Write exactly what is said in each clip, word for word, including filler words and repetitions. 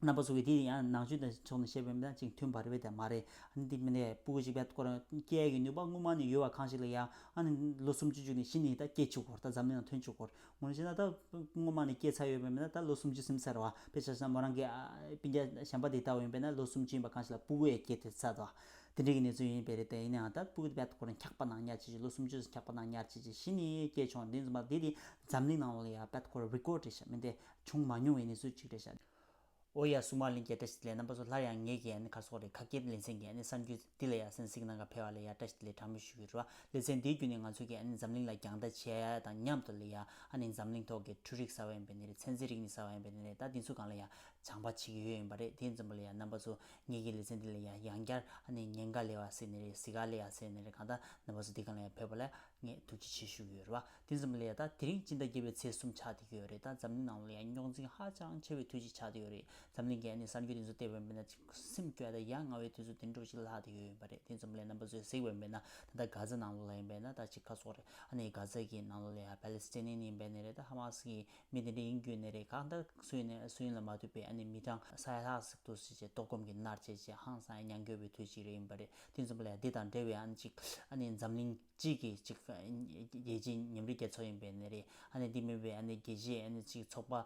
རྣམ་པ་ཚོ་གིས་དེ་ཡང་ནང་ཆོས་དང་ཕྱོགས་ནས་བཤད་པ་ཡིན་ན་ཅིག་མཐུན་པ་རེད་པས་དེ་མ་རེད། ཨ་ནི་དེ་མིན་ནས་སྤུ་གུ་ཅིག་བལ་ཁོ་རང་སྐྱེ་ཡ་གི་ནུས་པ་སྔོན་མ་ནས་ཡོད་པ་གང་ཞིག་ལ་ཡང་ཨ་ནི་ལོ་སུམ་ཅུ་བཅུ་ནས་གཞི་ནས་ད་སྐྱེ་བཅུག་གོ། ད་འཛམ་གླིང་ལ་ཐོན་བཅུག་གོ། ངོ་ཤེས་ན་ད་སྔོན་མ་ནས་སྐྱེ་ཚར་ཡོད་པ་མིན་ན་ད་ལོ་སུམ་ཅུ་ཟིན་ཚར་བ། དཔེ་ཆ་བཞག་ན་མོ་རང་གི་ཨ་སྤུན་ཀྱག་གཞན་པ་དེ་ལྟ་བུ་ཡིན་པས་ན་ལོ་སུམ་ཅུ་ཡིན་པ་གང་ཞིག་ལ་སྤུ་གུ་ཡང་སྐྱེ་ཐེབས་ཚར་འདུག། དེ་འདྲའི་གི་གནས་ཚུལ་ཡིན་པས་རེད། དེ་ཡིན་ནའང་ད་སྤུ་གུ་དེ་བལ་ཁོ་རང་འཁྱག་པ་ནང་ཉར་བྱས་ཅིག་ལོ་སུམ་ཅུ་འཁྱག་པ་ནང་ཉར་བྱས་ཅིག་གཞི་ནས་སྐྱེ་བྱུང་། དེ་ཚོ་མ་དེ་དེ་འཛམ་གླིང་ནང་ལ་ཡང་བལ་ཁོ་རང་རི་ཀོཌ་རེད་ཤག། མིན་ཏེ་བྱུང་མ་མྱོང་བའི་གནས་ཚུལ་ཅིག་རེད་ཤག། ཨོ་ཡ། སྲུང་མ་གླིང་གི་བཀྲ་ཤིས་བདེ་ལེགས། རྣམ་པ་ཚོ་སླར་ཡང་ངེད་ཀྱི་ཨ་ནི་ཁ་སོག་རེད་ཁ་སྐད་ལེ་ཚན་གྱི་ཨ་ནི་གསར་འགྱུར་འདི་ལ་ཡ་གསན་གཟིགས་གནང་ག་ཕེབས་པ་ལ་ཡ་བཀྲ་ཤིས་བདེ་ལེགས་གྲངས་མེད་ཞུ་གི་རེད་བ། ལེ་ཚན་འདིའི་བརྒྱུད་ནས་ང་ཚོ་གི་ཨ་ནི་འཛམ་གླིང་ལ་རྒྱང་ལྟ་བྱེད་ཡ་དང་མཉམ་དུ་ལ་ཡ་ཨ་ནི་འཛམ་གླིང་ཐོག་གི་འཕྲུལ་རིག་གསར་བ་ཡིན་པ་ནི་རེད། ཚན་རྩལ་རིག་གནས་གསར་བ་ཡིན་པ་ནི་རེད། ད་འདི་ཚོ་སྒང་ལ་ཡ་སྦྱང་པ་བྱེད་ཀྱི་ཡོད་ཡིན་པ་རེད། དེ་ཙམ་པ་ལ་ཡ་རྣམ་པ་ཚོ་ངེད་ཀྱི་ལེ་ཚན་འདི་ལ་ཡ་ཡང་བསྐྱར་ཨ་ནི་ཉེན་ཁ་ལས་པ་ཟེར་ནི་རེད། གཟི་ག་ལས་པ་ཟེར་ནི་རེད། གང་ལྟར་རྣམ་པ་ཚོ་འདི་སྒང་ལ་ཡ་ཕེབས་པ་ལ་ངས་ཐུགས་རྗེ་ཆེ་ཞུ་གི་ཡོད་རེད་བ། དེ་ཙམ་ལ་ཡ་ད་དེ་རིང་སྤྱི་ཟླ་བརྒྱད་པའི་ཚེས་གསུམ་ཆགས་བསྡད་ཀྱི་ཡོད་རེད། ད་འཛམ་གླིང་ནང་ལ་ཡ་རྙོག་འཛིང་ཧ་ཅང་ཆེ་བའི་དུས་ཅིག་ཆགས་བསྡད་ཡོད་རེད། འཛམ་གླིང་གི་ཨ་ནི་གསར་འགྱུར་དེ་ཚོ་བལྟས་པ་ཡིན་པ་ན་ཅིག་སེམས་སྐྱོ་ཡ་དང་ཡ་ང་བའི་དུས་ཚོད་དེ་འདྲ་ཅིག་ལྷག་བསྡད་ཡོད་ཡིན་པ་རེད། དེ་ཙམ་ལ་རྣམ་པ་ཚོས་གཟིགས་པ་ཡིན་པ་ན་ད་ལྟ་གྷ་ཛ་ནང་ལོགས་ལ་ཡིན་པ་ན་ད་ཅིག་ཁ་སོག་རེད། ཨ་ནི་གྷ་ཛ་གི་ནང་ལོགས་ལ་ཡ་པེ་ལེ་སི་ཏི་ནི་ཡིན་པ་ནི་རེད། ད་ཧ་མ་སི་གི་མི་དེ་འདྲ་ཡིན་རྒྱུ་ནི་རེད། གང་ལྟར་སུ་ཡིན་ནས་སུ་ཡིན་ལ་མ་ལྟོས་པའི་ཨ་ནི་མི་གྲངས་ས་ཡ་ལྷག་ཟིག་ཏུ་སྲིད་ཅེས་ལྟོགས་སྐོམ་གྱི་མནར་བྱས་ཅེས་ཧང་སང་ཡ་མྱང་དགོས་པའི་དུས་ཅིག་རེད་ཡིན་པ་རེད། དེ་ཙམ་ལ་ཡ་འདི་དང་འབྲེལ་བའི་ཨ་ནི་ཅིག་ཨ་ནི་འཛམ་གླིང་སྤྱི་གི་ཅིག་རྒྱལ་སྤྱིའི་མཉམ་རུབ་རྒྱལ་ཚོགས་ཡིན་པའི་ནི་རེད། ཨ་ནི་འདི་མིན་པའི་ཨ་ནི་རྒྱལ་སྤྱིའི་ཨ་ནི་ཅིག་ཚོགས་པ་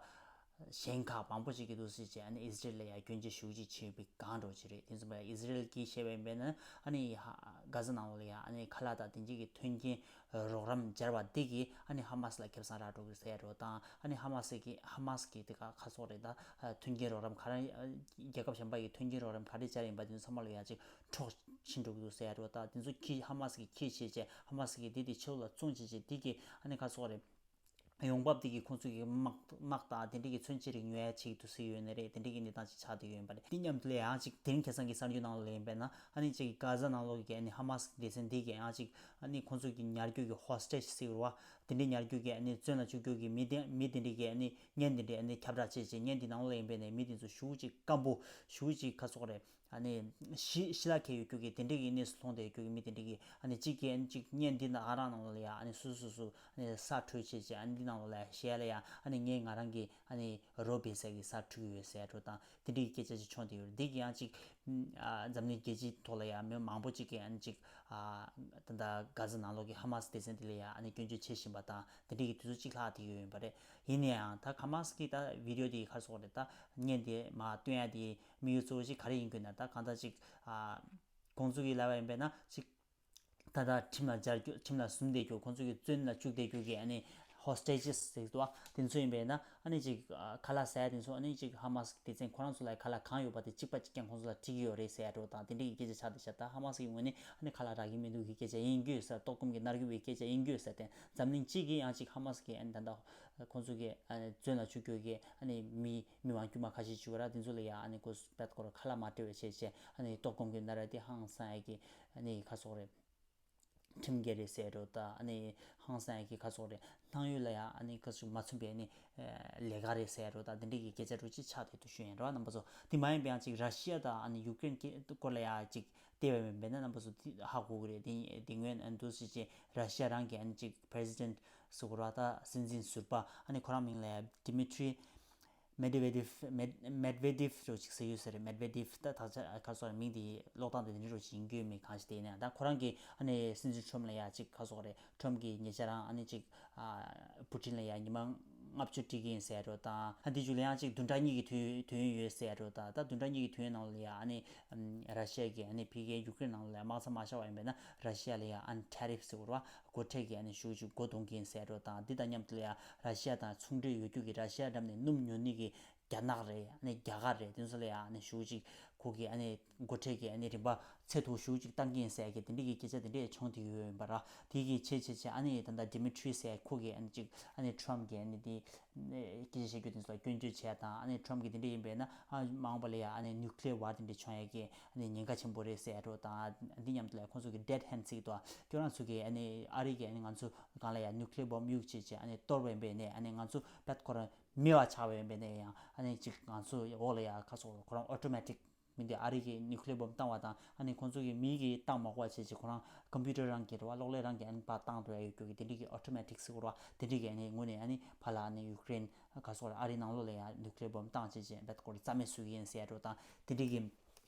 གཞན་ཁག་མང་པོ་ཞིག་གིས་འདུག་སྲིད་ཅེས་ཨ་ནི་ཨི་སི་རེལ་ལ་ཡ་སྐྱོན་བརྗོད་ཤུགས་ཆེ་བྱས་ཡོད་པའི་སྒང་འགྲོ་ཅིག་རེད། དེ་ཙམ་པ་ཨི་སི་རེལ་གྱིས་བཤད་པ་ཡིན་པས་ན་ཨ་ནི་ཧ་གྷ་ཛ་ནང་ལོགས་ལ་ཡ་ཨ་ནི་ཁ་ལག་དང་དེ་འཇིག་གི་མཐུན་རྐྱེན་རོགས་རམ་སྦྱར་བ་འདི་གིས་ཨ་ནི་ཧ་མ་སི་ལ་ཁེ་བཟང་རག་འགྲོ་གི་ཟེར་འགྲོ་དང་། ཨ་ནི་ཧ་མ་སི་གི་ཧ་མ་སི་གི་དེ་ག་ཁ་སོག་རེད། ད་མཐུན་རྐྱེན་རོགས་རམ་ག་རེ་རྒྱལ་ཁབ་གཞན་པ་ཡི་མཐུན་རྐྱེན་རོགས་རམ་ག་རེ་སྦྱར་ཡིན་པ་དེ་ཚང་མ་ལ་ཡ་ཅིག་འཕྲོག་ཕྱིན་འགྲོ་གི་འདུག་ཟེར་འགྲོ། ད་དེ་ཚོ་ཁྱི་ཧ་མ་སི་གི་ཁྱི་བྱས་བྱས་ཧ་མ་སི་གི་དེ་དེ་ཕྱི་ལོགས་ལ་བཙོང་བྱས་བྱས་དེ་གི་ཨ་ནི་ཁ་སོག་རེད། ཡོང་འབབ་དེ་གིས་ཁོང་ཚོ་གི་དམག་དམག་དང་དེ་འདྲ་གི་མཚོན་ཆ་རིགས་ཉོ་ཡ་ཆེད་དུ་སྲིད་ཡོད་ནི་རེད། དེ་འདྲ་གི་གནས་སྟངས་ཅིག་ཆགས་བསྡད་ཡོད་ཡིན་པ་རེད། དེ་མཉམ་དུ་ལ་ཡང་ཅིག་དེ་རིང་ཁ་སང་གི་གསར་འགྱུར་ནང་ལ་ཡིན་པས་ན་ཨ་ནི་ཅིག་གྷ་ཛ་ནང་ལོགས་ཀྱི་ཨ་ནི་ཧ་མ་སི་སྡེ་ཚན་འདི་གི་ཡང་ཅིག་ཨ་ནི་ཁོང་ཚོ་གི་ཉར་རྒྱུ་གི་ཧོ་སི་ཊེཇ་ཟེར་བ་དེ་འདྲ་ཉར་རྒྱུ་གི་ཨ་ནི་བཙོན་ལ་བཅུག་རྒྱུ་གི་མི་དེ་མི་དེ་འདྲ་གི་ཨ་ནི་བརྙན་དེ་འདྲ་ཨ་ནི་ཁྱབ་བསྒྲགས་བྱས་བྱས་བརྙན་དེ་ནང་ལ་ཡིན་པས་ནས་མི་དེ་ཚོ་ཞེ་པོ་ཅིག་སྐམ་པོ་ཞེ་པོ་ཅིག་ཁ་སོག་རེད། ཨ་ནི་ཤི་ཤི་ལ་ཁད་ཡོད་རྒྱུ་གི་དེ་འདྲ་གི་གནས་སུ་ལྷུང་བསྡད་ཡོད་རྒྱུ་གི་མི་དེ་འདྲ་གི་ཨ་ནི་གཅིག་གིས་ཨ་ནི་གཅིག་བརྙན་འདི་ནང་ཨ་རང་ནང་ལ་ཡ་ཨ་ནི་སུ་སུ་སུ་ཨ་ནི་ས་འཕྲོད་བྱས་བྱས་ཨ་ནི་འདི་ནང་ལ་ཡ་གཞས་ལ་ཡ་ཨ་ནི་ངས་ང་རང་གི་ཨ་ནི་རོ་སྦས་ས་གི་ས་འཕྲོད་ཡོད་ཟེར་འགྲོ་དང་དེ་འདྲ་གི་སྐད་ཆ་ཅིག་བྱུང་བསྡད་ཡོད་རེད། འདི་གི་ཡང་གཅིག་ཨ་འཛམ་གླིང་རྒྱལ་སྤྱིའི་ཐོག་ལ་ཡ་མི་མང་པོ་ཅིག་གིས་ཨ་ནི་གཅིག་ཨ་ད་ལྟ་གྷ་ཛ་ནང་ལོགས་ཀྱི་ཧ་མ་སི་སྡེ་ཚན་དེ་ལ་ཡ་ཨ་ནི་སྐྱོན་བརྗོད་བྱེད་བཞིན་པ་དང་དེ་འདྲ་གི་དུས་ཚོད་ཅིག་ལྷག་བསྡད་ཡོད་ཡིན་པ་རེད། ཡིན་ན་ཡང་ད་ཧ་མ་སི་གི་ད་བི་ཌི་ཡོ་དེ་ག་རེ་ཟེར་དགོས་རེད། ད་བརྙན་དེ་མར་སྟོན་ཡ་དེ་དམིགས་ཡུལ་གཙོ་བོ་ཞིག་ག་རེ་ཡིན་དགོས་ན། ད་གང་ལྟར་ཅིག་ཨ་ཁོང་ཚོ་གིས་ལབ་པ་ཡིན་པས་ན་ཅིག་ད་ལྟ་ཁྲིམས་ལ་སྦྱར་རྒྱུ་ཁྲིམས་ལ་ཟུམ་བསྡད་རྒྱུ་ཁོང་ཚོ་གི་བཙོན་ལ་བཅུག་བསྡད་རྒྱུ་གི་ཨ་ནི་ཧོ་སི་ཊེ་ཇི་ཟེར་འདུག་བ། དེ་ཚོ་ཡིན་པས་ན་ཨ་ནི་ཅིག་ཨ་ཁ་ལག་ཟ་ཡ་དེ་ཚོ་ཨ་ནི་ཅིག་ཧ་མ་སི་སྡེ་ཚན་ཁོ་རང་ཚོ་ལ་ཁ་ལག་གང་ཡོད་པ་དེ་གཅིག་པ་གཅིག་རྐྱང་ཁོང་ཚོ་ལ་སྤྲད་ཀྱི་ཡོད་རེད་ཟེར་ཡ་འདྲ་བོ་དང་དེ་འདྲ་གི་སྐད་ཆ་ཆགས་བསྡད་ཤག། ད་ཧ་མ་སི་གི་ངོས་ནས་ཨ་ནི་ཁ་ལག་རག་གི་མི་འདུག་གི་སྐད་ཆ་ཡིན་རྒྱུ་ཟེར། ལྟོགས་སྐོམ་གྱི་མནར་གཅོད་པའི་སྐད་ཆ་ཡིན་རྒྱུ་ཟེར་ཏེ་འཛམ་གླིང་སྤྱི་གིས་ཡང་ཅིག་ཧ་མ་སི་གི་ཨ་ནི་ད་ལྟ་ཁོང་ཚོ་གི་ཨ་ནི་བཙོན་ལ་བཅུག་རྒྱུ་གི་ཨ་ནི་མི་མི་མང་དཀྱུས་མ་ཁ་ཤས་བཅུག་ར་དེ་ཚོ་ལ་ཡ་ཨ་ནི་ཁོ་པད་ཁོ་ར་ཁ་ལག་མ་སྤྲད་པའི་བྱས་བྱས་ཨ་ནི་ལྟོགས་སྐོམ་གྱི་མནར་བ་དེ་ཧང་སང་ཡ་གི་ཨ་ནི་ཁ་སོག་རེད། ཁྲིམས་འགལ་རེད་ཟེར་འགྲོ་ད། ཨ་ནི་ཧང་སང་ཡ་གི་ཁ་སོག་རེད། སྣང་ཡུལ་ལ་ཡ་ཨ་ནི་ཁ་སོག་མ་མཚུངས་པའི་ཨ་ནི་ལས་ཀ་རེད་ཟེར་འགྲོ་ད། དེ་འདྲ་གི་སྐད་ཆ་འགྲོ་ཅི་ཆགས་དེ་དུ་ཞུ་ཡིན་ར་རྣམ་པ་ཚོ། དེ་མ་ཡིན་པའི་ཡང་ཅིག་ར་ཤི་ཡ་དང་ཨ་ནི་ཡུ་ཀེ་རེན་གྱི་སྐོར་ལ་ཡ་ཅིག་བལྟས་པ་མིན་པས་ན་རྣམ་པ་ཚོ་དེ་ཧ་གོ་གི་རེད། དེ་དེ་སྔོན་ཨ་ནི་འདུག་སེ་ཅིག་ར་ཤི་ཡ་རང་གི་ཨ་ནི་ཅིག་པི་རེ་སི་ཌེན་ཊི་ཟེར་དགོས་ར་ད་སྲིད་འཛིན་ཟུར་པ་ཨ་ནི་ཁོ་རང་མིང་ལ་ཡ་ཌི་མི་ཊི་རི་མེད་ཝེ་ཌེབ། མེད་མེད་ཝེ་ཌེབ་རོ་ཅིག་ཟེར་ཡོད་ཟེར་རེད། མེད་ཝེ་ཌེབ་ད་ད་ཆ་ཁ་སོ་མིང་དེ་ཀློག་སྟངས་དེ་དེ་འདྲ་རོ་ཅིག་ཡིན་རྒྱུ་མེད། གང་ཞིག་དེ་ཡིན་ན་ད་ཁོ་རང་གིས་ཨ་ནི་སྲིད་འཛིན་ཁྲོམ་ལ་ཡ་ཅིག་ཁ་སོ་རེད། ཁྲོམ་གིས་ཉེ་ཆར་རང་ཨ་ནི་ཅིག་ཨ་པུ་ཊིན་ལ་ཡ་ཉི་མ་ལྔ་བཅུ་སྤྲད་ཀྱི་ཡིན་ཟེར་རོ་དང་། ཨ་འདི་ཅུ་ལ་ཡང་ཅིག་བདུན་ཕྲག་གཉིས་ཀྱི་དུས་དུས་ཡུན་ཡོད་ཟེར་རོ་དང་། ད་བདུན་ཕྲག་གཉིས་ཀྱི་དུས་ཡུན་ནང་ལ་ཡ་ཨ་ནི་ར་ཤི་ཡ་གིས་ཨ་ནི་ཕ་གིའི་ཡུ་ཀེ་རེན་ནང་ལ་ཡ་དམག་རྩལ་མ་བཞག་པ་ཡིན་པས་ན་ར་ཤི་ཡ་ལ་ཡ་ཨ་ནི་ཊེ་རིཕ་ཟེར་རོ་སྒོ་ཁྲལ་གྱི་ཨ་ནི་ཞུ་ཅིག་སྒོ་གཏོང་གི་ཡིན་ཟེར་རོ་དང་། འདི་དང་མཉམ་དུ་ལ་ཡ་ར་ཤི་ཡ་དང་ཚོང་འབྲེལ་ཡོད་རྒྱུ་གི་ར་ཤི་ཡ་འགྲམ་ནས་སྣུམ་ཉོ་ནི་གི་རྒྱ་ནག་རེད། ཨ་ནི་རྒྱ་གར་རེད། དེ་ཚོ་ལ་ཡ་ཨ་ནི་ཞུ་ཅིག་ཁོ་གི་ཨ་ནི་སྒོ་ཁྲལ་གྱི་ཨ་ནི་རིན་པ་ཚད་མཐོ་ཞུ་ཅིག་བཏང་གི་ཡིན་ཟེར་གི་དེ་འདྲ་གི་སྐད་ཆ་དེ་འདྲ་བྱུང་དེ་ཡོད་ཡིན་པ་ར། དེ་གི་ཆེ་ཆེ་ཆེ་ཨ་ནི་ད་ལྟ་ཌི་མི་ཊི་རི་ཟེར་ཁོ་གི་ཨ་ནི་ཅིག་ཨ་ནི་ཊྲམ་གི་ཨ་ནི་དེ་སྐད་ཆ་བཤད་རྒྱུ་དེ་ཚོ་ལ་སྐྱོན་བརྗོད་བྱས་དང་། ཨ་ནི་ཊྲམ་གི་དེ་འདྲ་ཡིན་པས་ན་ཨ་མ་འོངས་པ་ལ་ཡ་ཨ་ནི་ནིའུ་ཀི་ལི་ཡར་ཝར་དེ་འདྲ་བྱུང་ཡ་གི་ཨ་ནི་ཉེན་ཁ་ཆེན་པོ་རེད་ཟེར་ཡ་འགྲོ་དང་། འདི་མཉམ་དུ་ལ་ཁོང་ཚོ་གི་ཌེཌ་ཧེནཌ་ཟེར་གི་འདུག་ཁྱོད་རང་ཚོ་གི་ཨ་ནི་ཨ་རི་གི་ཨ་ནི་ང་ཚོ་སྒང་ལ་ཡ་ནིའུ་ཀི་ལི་ཡར་བོམ་གཡུག་བྱས་བྱས་ཨ་ནི་གཏོར་བ་ཡིན་པས་ནས་ཨ་ནི་ང་ཚོ་བད་ཁོ་རང་མེད་པ་ཆགས་པ་ཡིན་པས་ནས་ཡང་ཨ་ནི་ཅིག་ང་ཚོ་འོག་ལ་ཡ་ཁ་སོག་ཁོ་རང་ཨོ་ཊོ་མེ་ཊིག་ མི་འདི་ཨ་རི་གི་ནིའུ་ཀི་ལི་ཡར་བོམ་བཏང་བ་དང་ཨ་ནི་ཁོང་ཚོ་གི་མི་གི་བཏང་མ་དགོས་པ་བྱས་ཅིག་ཁོ་རང་ཀམ་པུ་ཊར་རང་གི་རེད་བ། གློག་ཀླད་རང་གི་ཨ་ནི་ཕར་བཏང་འགྲོ་ཡ་ཡོད་རྒྱུ་གི་དེ་འདྲ་གི་ཨོ་ཊོ་མེ་ཊིག་ཟེར་དགོས་རེད་བ། དེ་འདྲ་གི་ཨ་ནི་ངོས་ནས་ཨ་ནི་ཕར་ལ་ཨ་ནི་ཡུ་ཀེ་རེན་ག་སོགས་ལ་ཨ་རི་ནང་ལོགས་ལ་ཡ་ནིའུ་ཀི་ལི་ཡར་བོམ་བཏང་བྱས་ཅིག་རྦད་ཁོ་རང་རྩ་མེད་བཟོ་གི་ཡིན་ཟེར་ཡ་འགྲོ་དང་དེ་འདྲ་གི་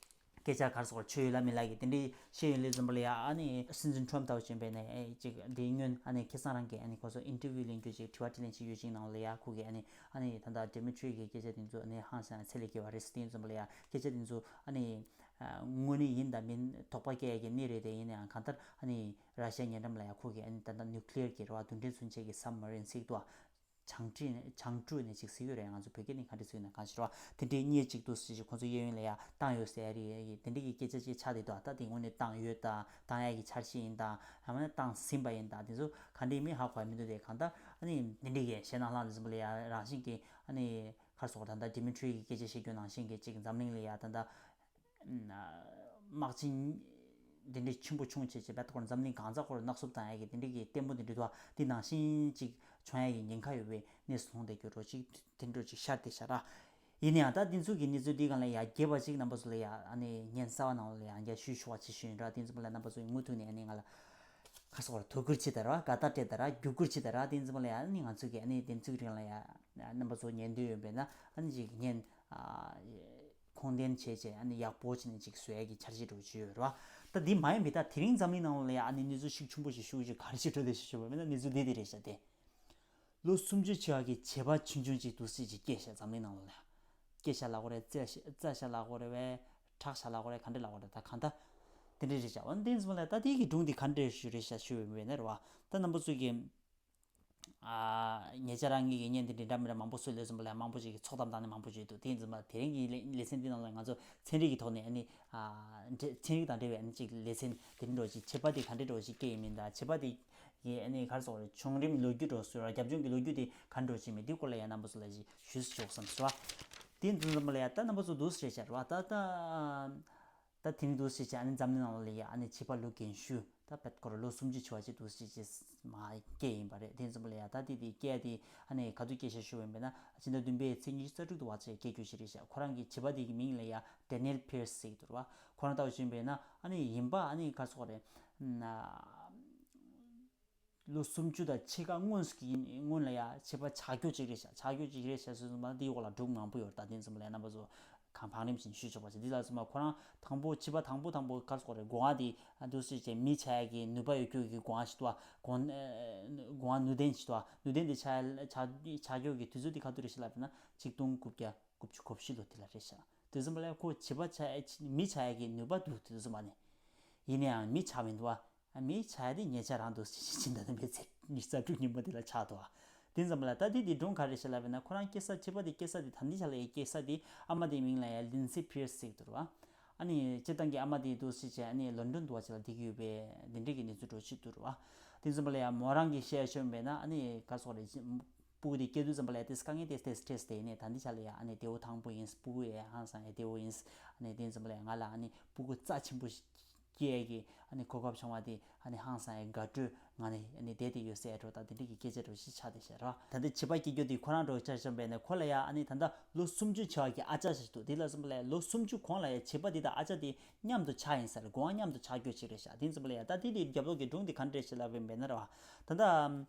སྐད་ཆ་ག་སོགས་ཆོས་ཡོད་ལ་མེད་ལ་གི་དེ་འདྲ་བཤད་ཡོད་ལེ་ཙམ་པ་ལ་ཡ། ཨ་ནི་སྲིད་འཛིན་ཊམ་ཕ་ད་ཅིག་ཡིན་པས་ནས་ཨེ་ཅིག་དེའི་སྔོན་ཨ་ནི་ཁ་སང་རང་གི་ཨ་ནི་ཁོ་ཚོ་ཨིན་ཊར་བིའུ་ལེན་རྒྱུ་ཅིག་དྲི་བ་དྲིས་ལན་ཅིག་ཡོད་ཅིག་ནང་ལ་ཡ་ཁོ་གི་ཨ་ནི་ཨ་ནི་ད་ལྟ་ཌི་མི་ཊི་རི་གི་སྐད་ཆ་དེ་ཚོ་ཨ་ནི་ཧང་སང་ཚད་ལས་བརྒལ་བ་རེད་ཟེར་དེ་ཙམ་པ་ལ་ཡ་སྐད་ཆ་དེ་ཚོ་ཨ་ནི་དངོས་གནས་ཡིན་དང་མིན་དོགས་པ་སྐྱེ་ཡ་གི་གནས་རེད། དེ་ཡིན་ནའང་གང་ལྟར་ཨ་ནི་ར་ཤི་ཡ་ཉེ་འགྲམ་ལ་ཡ་ཁོ་གི་ཨ་ནི་ད་ལྟ་ནིའུ་ཀི་ལི་ཡར་གི་རེད་བ་རྡུལ་ཕྲན་མཚོན་ཆེད་ཀྱི་སབ་མ་རིན་ཟེར་གི་འདུག་བ། བྱང་ཁྲི་ནས་བྱང་ཀྲུའུ་ནས་ཅིག་ཟེར་གྱི་རེད། ང་ཚོ་བོད་སྐད་ནས་ག་འདྲ་ཟེར་ན་གང་ཞིག་རེད་བ། དེ་འདྲའི་སྙེ་གཅིག་འདུག་ཟེར་ཞིག་ཁོ་ཚོ་གཡས་གཡོན་ལ་ཡ་བཏང་ཡོད་ཟེར་རེད། དེ་འདྲའི་གི་སྐད་ཆ་ཅིག་ཆགས་བསྡད་འདུག་ད་དེ་དངོས་གནས་བཏང་ཡོད་དང་བཏང་ཡ་གི་འཆར་གཞི་ཡིན་དང་ཡང་མིན་ན་བཏང་ཟིན་པ་ཡིན་དང་དེ་ཚོ་ག་འདྲའི་མིན་ཧ་གོ་ཡ་མི་འདུག་དེ་གང་ལྟར་ཨ་ནི་དེ་འདྲའི་གི་གཞས་ནང་ལྷང་འཛིན་པ་ལ་ཡ་རང་བཞིན་གི་ཨ་ནི་ཁར་སོགས་ད་ལྟ་ཌི་མི་ཊི་རི་གི་སྐད་ཆ་བཤད་རྒྱུ་ནང་བཞིན་གི་ཅིག་འཛམ་གླིང་ལ་ཡ་ད་ལྟ་དམག་ཆེན་འདི་འདྲའི་ཆེན་པོ་བྱུང་བྱས་བྱས་པའི་ཐོག་འཛམ་གླིང་གང་ས་ཁོར་ནག་སུབ་བཏང་ཡ་གི་དེ་འདྲའི་གི་བརྟན་པོ་འདི་འདྲའི་དུ་བ་འདི་ནང་བཞིན་ཅིག་བྱུང་ཡ་གི་ཉེན་ཁ་ཡོད་པའི་གནས་སུ་ལྷུང་བསྡད་རྒྱུ་རོ་ཅིག་དེ་འདྲ་ཅིག་ཤར་ཏེ་ཤར་ར། ཡིན་ནའང་ད་འདི་ཚོ་གི་གནས་ཚུལ་འདི་སྒང་ལ་ཡ་རྒྱས་པ་ཅིག་རྣམ་པ་ཚོ་ལ་ཡ་ཨ་ནི་ཉན་གསར་བ་ནང་ལ་ཡ་རྒྱ་ཞུས་ཆོག་པ་ཅིག་ཞུས་ཡིན་ར། དེ་ཚོ་ལ་རྣམ་པ་ཚོ་ཡི་མུ་མཐུད་ནས་ཨ་ནི་ང་ལ་ཁ་སོགས་ལ་དོ་ཁུར་བྱེད་དང་ར་དགའ་རྟགས་སྤྲད་དང་ར་བརྒྱུད་སྐུར་བྱེད་དང་ར། དེ་ཚོ་ལ་ཡ་ཨ་ནི་ང་ཚོ་གི་ཨ་ནི་དེ་ཚོ་གི་རིང་ལ་ཡ་རྣམ་པ་ཚོ་ཉན་འདོད་ཡོད་པས་ན་ཨ་ནི་ཅིག་ཉན། ཁུངས་ལྡན་བྱས་བྱས་ཨ་ནི་ཡག་པོ་བྱས་ནས་ཅིག་བཟོ་ཡ་གི་འཆར་གཞི་འདྲ་བོ་ཅིག་ཡོད་རེད་བ། ད་འདི་མ་ཡིན་པའི་ད་དེ་རིང་འཛམ་གླིང་ནང་ལ་ཡ་ཨ་ནི་གནས་ཚུལ་ཤུགས་ཆེན་པོ་ཞིག་ཤུགས་ཆེ་ག་རེ་ཞིག་འགྲོ་བསྡད་ཞིག་ཞུ་བ་མིན་ན་གནས་ཚུལ་འདི་འདི་རེད་ཤག་སྟེ། ལོ་སུམ་ཅུ་ཆེ་བ་གི་བྱེད་པ་ཆུང་ཆུང་ཅིག་འདུག་སེ་ཅིག་སྐྱེས་ཤག་འཛམ་གླིང་ནང་ལ་ཡ། སྐྱེས་ཤག་ལབ་དགོས་རེད། བཙས་ཤག་བཙས་ཤག་ལབ་དགོས་རེད་བས། ཁྲག་ཤག་ལབ་དགོས་རེད། ག་འདྲ་ལབ་དགོས་རེད། ད་གང་ལྟར་དེ་འདྲ་རེད་ཤག་འོ་འདི་འཛམ་གླིང་ད་འདི་གི་སྒྲུང་འདི་ག་འདྲ་ཞིག་རེད་ཤག་ཞུ་བའི་མེད་ན་རེད་བ། ད་རྣམ་པ་ཚོ་གི་ཨ། ཉེ་ཆར་རང་ཉིད་ཀྱི་བརྙན་དེ་འདྲ་འདྲ་མི་འདྲ་མང་པོ་བཟོས་ལས་བཟོས་པ་ལས་མང་པོ་ཞིག་གིས་ཚོགས་གཏམ་བཏང་ནས་མང་པོ་བརྗོད་འདུག་དེ་ཡིན་ཙང་མ་དེ་རིང་གི་ལེ་ལེ་ཚན་འདི་ནང་ལ་ང་ཚོ་ཚན་རིག་གི་ཐོག་ནས་ཨ་ནི་ཨ། འབྲེ་ཚན་རིག་དང་འབྲེལ་བའི་ཨ་ནི་ཅིག་ལེ་ཚན་དེ་འདྲ་འགྲོ་ཅིག་བྱེད་པ་དེ་ག་འདྲ་འགྲོ་ཞིག་སྐྱེ་ཡིན་མིན་དང་བྱེད་པ་དེ་ཡི་ཨ་ནི་ག་རེ་ཟེར་དགོས་རེད། བྱུང་རིམ་ལོ་རྒྱུས་འགྲོ་སྲོལ་རྒྱབ་ལྗོངས་ཀྱི་ལོ་རྒྱུས་དེ་ག་འདྲ་འགྲོ་ཞིག་མིན་དེ་སྐོར་ལ་ཡང་རྣམ་པ་ཚོ་ལ་ཞིག་ཞུས་ཆོག་བསམ་སོང་བ། དེ་འདུག་ཙམ་པ་ལ་ཡང་ད་རྣམ་པ་ཚོ་འདུག་སེ་བྱས་བྱས་རེད་བ་ད་ད། ད་དེ་ནི་འདུག་སེ་བྱས་ཨ་ནི་འཛམ་གླིང་ནང་ལ་ཡ་ཨ་ནི་བྱིས་པ་ལོ་རྒན་ཤོས་ད་བེད་ཁོ་ར་ལོ་སུམ་ཅུ་བྱས་པ་ཅིག་འདུག་སེ་བྱས་མ་སྐྱེས་ཡིན་པ་རེད། དེ་ཙམ་ལ་ཡ་ད་དེ་དེ་སྐྱེས་དེ་ཨ་ནི་ག་དུས་སྐྱེས་ཤག་ཞུ་བ་ཡིན་པས་ན་ཕྱི་ཟླ་བདུན་པའི་ཚེས་ཉི་ཤུ་རྩ་དྲུག་ཏུ་བར་ཆད་སྐྱེས་རྒྱུ་ཞིག་རེད་ཤག་ཁོ་རང་གི་བྱིས་པ་དེ་གི་མིང་ལ་ཡ་ཌེ་ནི་ཡལ་ཕི་ཡར་སི་ཟེར་གྱི་འདུག་ར། ཁོ་རང་ལྟ་བུ་ཞུ་ཡིན་པས་ན་ཨ་ནི་ཡིན་པ་ཨ་ནི་ག་རེ་ཟེར་དགོས་རེད། ལོ་སུམ་ཅུ་དང་ཕྱེད་ཀ་སྔོན་གྱི་སྔོན་ལ་ཡ་བྱིས་པ་ཆགས་རྒྱུ་ཅིག་རེད་ཤག་ཆགས་རྒྱུ་ཅིག་རེད་ཤག་ཟེར་སོང་ཙང་འདིའི་འོག་ལ་སྒྲུང་མང་པོ་ཡོད་རེད། ད་དེ་ཙམ་ལ་ཡ་རྣམ་པ་ཚོ་གང་བང་རིམ་བཞིན་ཞུས་ཆོག་པ་ཞིག་འདི་ལ་སོང་ཙང་ཁོ་རང་དང་པོ་བྱིས་པ་དང་པོ་དང་པོ་ག་རེ་ཟེར་དགོས་རེད། སྒོ་ང་དེ་འདུག་སེ་བྱས་མི་ཆགས་ཡ་གི་ནུས་པ་ཡོད་རྒྱུ་གི་སྒོ་ང་ཞིག་འདུག་བ། སྒོ་ང་སྒོ་ང་ནུས་ལྡན་ཞིག་འདུག་བ། ནུས་ལྡན་དེ་ཆགས་ཆགས་ཆགས་རྒྱུ་གི་དུས་ཚོད་དེ་ག་དུས་རེད་ཤག་ལབ་ན་ཆིག་སྟོང་དགུ་བརྒྱ་དགུ་བཅུ་གོ་བཞི་ལོ་དེ་ལ་རེད་ཤག་དེ་ཙམ་ལ་ཡ་ཁོ་བྱིས་པ་ཆགས་མི་ཆགས་ཡ་གི་ནུས་པ་འདུག་དེ་ཙམ་མ་ནི་ཡིན་ནའང་མི་ཆགས་མི་འདུག་བ། མི་ཆགས་དེ་ཉེ་ཆར་རང་དུ་ཕྱིན་ད་ནི་མི་ཚེ་ཉི་ཤུ་རྩ་དྲུག་ཉིན་མོ་དེ་ལ་ཆགས་འདུག་དེ་ཙམ་ལ་ད་དེ་དེ་སྒྲུང་ག་རེ་ཞིག་ལབ་ན་ཁོ་རང་སྐྱེས་ས་བྱིས་པ་དེ་སྐྱེས་ས་དེ་ད་འདི་ཆ་ལ་ཡ་སྐྱེས་ས་དེ་ཨ་མ་དེའི་མིང་ལ་ཡ་ལིན་སི་ཕི་ཡར་སི་ཟེར་གྱི་འདུག་ར། ཨ་ནི་སྤྱིར་བཏང་གི་ཨ་མ་དེ་འདུག་སེ་བྱས་ཨ་ནི་ལོན་ཌོན་དུ་བ་ཅིག་ལ་བསྡད་ཀྱི་ཡོད་པའི་དེ་འདྲས་ཀྱི་གནས་ཚུལ་འགྲོ་ཆེད་དུ་ར། དེ་ཙམ་ལ་ཡ་མོ་རང་གི་བཤད་ཤོད་པས་ན་ཨ་ནི་ག་རེ་ཟེར་དགོས་རེད། སྤུ་གུ་དེ་སྐྱེ་དུས་ཙམ་པ་ལ་ཡ་དེ་དཀའ་ངལ་ཏོག་ཙམ་འཕྲད་དེ་ནས་ད་འདི་ཆ་ལ་ཡ་ཨ་ནི་བདེ་བོ་ཐང་པོ་ཡིན། སྤུ་གུ་ཡ་ཧང་སང་ཡ་བདེ་བོ་ཡིན། ཨ་ནི་དེ་ཙམ་པ་ལ་ཡ་ང་ལ་ཨ་ནི་སྤུ་གུ་རྩ་ཆེན་པོ་ཞིག་སྐྱེ་ཡས་ཀྱི་ཨ་ནི་གོ་སྐབས་བྱུང་བ་དེ་ཨ་ནི་ཧང་སང་ཡ་དགའ་སྤྲོའི་ངང་ནས་ཨ་ནི་བསྡད་དེ་ཡོད་ཟེར་འགྲོ། ད་དེ་འདྲ་གི་སྐད་ཆ་འགྲོ་ཞིག་ཆགས་བསྡད་ཤག་ར། ད་ལྟ་བྱིས་པ་སྐྱེ་རྒྱུ་དེ་ཁོ་རང་འགྲོ་ཆགས་བྱུང་བས་ནས་ཁོ་ལ་ཡ་ཨ་ནི་ད་ལྟ་ལོ་སུམ་ཅུ་བྱས་པ་གི་ཨ་ཅག་ཞིག་འདུག་དེ་ལ་སོང་པ་ལ་ཡ་ལོ་སུམ་ཅུ་གོང་ལ་ཡ་བྱིས་པ་དེ་དང་ཨ་ཅག་དེ་མཉམ་དུ་ཆགས་ཡིན་ཟེར། སྒོ་ང་མཉམ་དུ་ཆགས་རྒྱུ་ཅིག་རེད་ཤག་དེ་ཙམ་པ་ལ་ཡ་ད་དེ་དེ་རྒྱབ་ལོགས་ཀྱི་སྒྲུང་དེ་ག་འདྲ་རེད་ཞེས་ལབ་པ་ཡིན་པས་ན་ར་བ། ད་ལྟ་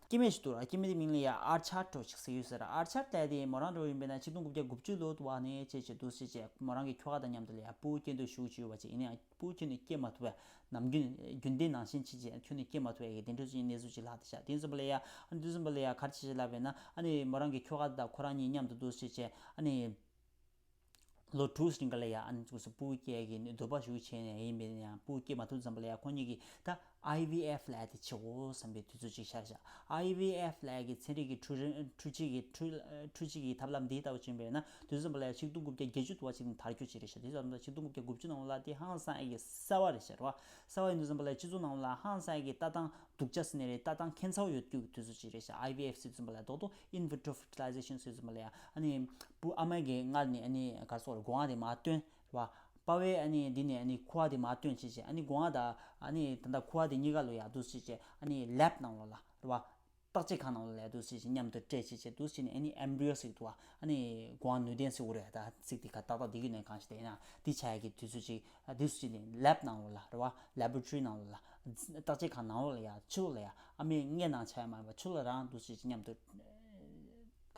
སྐྱེ་དམན་ཞིག་འདུག་ར། སྐྱེ་དམན་དེ་མིང་ལ་ཡ་ཨར་ཆར་འགྲོ་ཞིག་ཟེར་ཡོད་ཟེར། ཨར་ཆར་ལབ་དེ་མོ་རང་འགྲོ་ཡིན་པས་ན་ཆིག་སྟོང་དགུ་བརྒྱ་དགུ་བཅུ་ལོ་དུ་བ་ནས་བྱས་བྱས་འདུག་སེ་བྱས་མོ་རང་གི་ཁྱོ་ག་དང་མཉམ་དུ་ལ་ཡ་སྤུ་གུ་སྐྱེ་འདོད་ཞུ་གི་བྱས་ཡོད་པ་ཅིག་ཡིན་ནའང་སྤུ་གུ་ཁྱོན་ནས་སྐྱེ་མ་ཐུབ་པས། ནམ་རྒྱུན་རྒྱུན་ལྡན་ནང་བཞིན་བྱས་བྱས་ཁྱོན་ནས་སྐྱེ་མ་ཐུབ་པའི་དེ་འདྲ་ཚོ་ཡིན་གནས་ཚུལ་ཅིག་ལྷག་བསྡད་ཤག་དེ་ཙམ་པ་ལ་ཡ་ཨ་ནི་དེ་ཙམ་པ་ལ་ཡ་ག་རེ་བྱས་བྱས་ལབ་པས་ན་ཨ་ནི་མོ་རང་གི་ཁྱོ་ག་དང་ཁོ་རང་གཉིས་མཉམ་དུ་འདུག་སེ་བྱས་ཨ་ནི། ལོ་དྲུག་རིང་ག་ལ་ཡ་ཨ་ནི་ཚོ་སྤུ་གུ་སྐྱེ་ཡ་གི་འདོད་པ་ཞུ་བྱས་ནས་ཡིན་པས་ཡང་སྤུ་གུ་སྐྱེ་མ་ཐུབ་ཙམ་པ་ལ་ཡ་ཁོ་གཉིས་ཀྱིས་ད་ཨའི་ཝི་ཨེཕ་ལབ་ཡ་དེ་བྱེད་དགོས་བསམ་པའི་དུས་ཚོད་ཅིག་ཤར་ཤག་ཨའི་ཝི་ཨེཕ་ལབ་ཡ་གི་ཚན་རིག་གི་འཕྲུལ་རིན་འཕྲུལ་ཆས་ཀྱི་འཕྲུལ་འཕྲུལ་ཆས་ཀྱི་ཐབས་ལམ་འདི་ལྟ་བུ་བྱས་པས་ན་དུས་ཙམ་པ་ལ་ཡ་ཆིག་སྟོང་དགུ་བརྒྱ་བརྒྱད་ཅུ་དུ་བ་ཅིག་ནས་དར་རྒྱུ་ཅིག་རེད་ཤག་དུས་ཙམ་པ་ཆིག་སྟོང་དགུ་བརྒྱ་དགུ་བཅུ་ནང་ལ་དེ་ཧང་སང་ཡ་གི་གསར་བ་རེད་ཤག་རེད་བ། གསར་བ་ཡིན་དུས་ཙམ་པ་ལ་ཡ་སྤྱི་ཚོགས་ནང་ལ་ཧང་སང་ཡ་གི་ལྟ་སྟངས་སྡུག་ཅག་ཟེར་ནས་རེད། ལྟ་སྟངས་ཁྱད་མཚར་བོ་ཡོད་རྒྱུ་གི་དུས་ཚོད་ཅིག་རེད་ཤག་ཨའི་ཝི་ཨེཕ་ཟེར་དུས་ཙམ་པ་ལ་ཡ་རྡོག་རྡོག་ཨིན་ཝི་ཊྲོ་ཕར་ཊི་ལའི་ཛེ་ཤན་ཟེར་དུས་ཙམ་པ་ལ་ཡ་ཨ་ནི་སྤུ་ཨ་མ་གི་མངལ་ནས་ཨ་ནི་ག་རེ་ཟེར་དགོས་རེད། སྒོ་ང་དེ་མར་བཏོན་རེད་བ། པ་ཕའི་ཨ་ནི་འདི་ནས་ཨ་ནི་ཁུ་བ་དེ་མར་བཏོན་བྱས་བྱས་ཨ་ནི་སྒོ་ང་དང་ཨ་ནི་ད་ལྟ་ཁུ་བ་དེ་གཉིས་ཀ་ལ་ཡ་འདུག་སེ་བྱས་ཨ་ནི་ལེབ་ནང་ལོགས་ལ་རེད་བ། བརྟག་དཔྱད་ཁང་ནང་ལ་ལས་འདུག་སེ་བྱས་མཉམ་དུ་སྤྲད་བྱས་བྱས་འདུག་སེ་བྱས་ནས། ཨ་ནི་ཨེམ་བྷི་ཡོ་ཟེར་གྱི་འདུག་བ། ཨ་ནི་སྒོ་ང་ནུས་ལྡན་ཟེར་དགོས་རེད། ད་ཚིག་དེ་ག་ཏག་ཏག་འདི་གི་ནས་གང་ཞིག་དེ་ཡིན་ན་འདི་ཆགས་ཡག་གི་དུས་ཚོད་ཅིག་ཨ་འདུག་སེ་བྱས་ནས་ལེབ་ནང་ལོགས་ལ་རེད་བ། ལེ་བོ་རེ་ཊོ་རི་ནང་ལོགས་ལ། བརྟག་དཔྱད་ཁང་ནང་ལོགས་ལ་ཡ་ཕྱི་ལོགས་ལ་ཡ་ཨ་མའི་མངལ་ནང་ཆགས་ཡ་མ་ཡིན་པ་ཕྱི་ལོགས་ལ་རང་འདུག་སེ་བྱས་མཉམ་དུ་